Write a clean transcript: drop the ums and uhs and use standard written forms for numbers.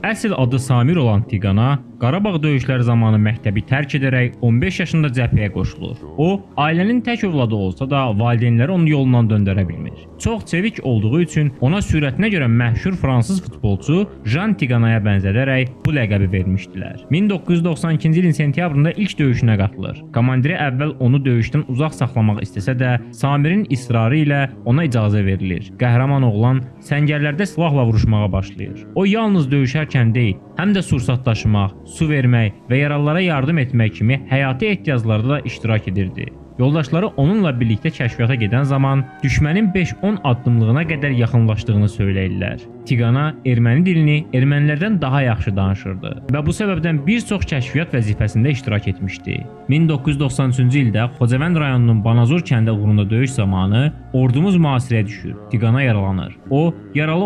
Əsl adı Samir olan Tiqana Qarabağ döyüşləri zamanı məktəbi tərk edərək 15 yaşında cəbhəyə qoşulur. O, ailənin tək övladı olsa da, valideynləri onu yolundan döndərə bilmir. Çox çevik olduğu üçün ona sürətinə görə məşhur fransız futbolçu Jean Tiganaya bənzədərək bu ləqəbi vermişdilər. 1992-ci ilin sentyabrında ilk döyüşünə qatılır. Komandiri əvvəl onu döyüşdən uzaq saxlamaq istəsə də, Samirin israrı ilə ona icazə verilir. Qəhrəman oğlan səngərlərdə silahla vuruşmağa başlayır. O yalnız döyüşərkən deyil, həm də sursat daşımaq, su vermək və yaralılara yardım etmək kimi həyati ehtiyaclarda da iştirak edirdi. Yoldaşları onunla birlikdə kəşfiyyata gedən zaman düşmənin 5-10 addımlığına qədər yaxınlaşdığını söyləyirlər. Tiqana erməni dilini ermənilərdən daha yaxşı danışırdı və bu səbəbdən bir çox kəşfiyyat vəzifəsində iştirak etmişdi. 1993-cü ildə Xocavənd rayonunun Banazur kəndi uğrunda döyüş zamanı ordumuz mühasirəyə düşür. Tiqana yaralanır. O, yaralı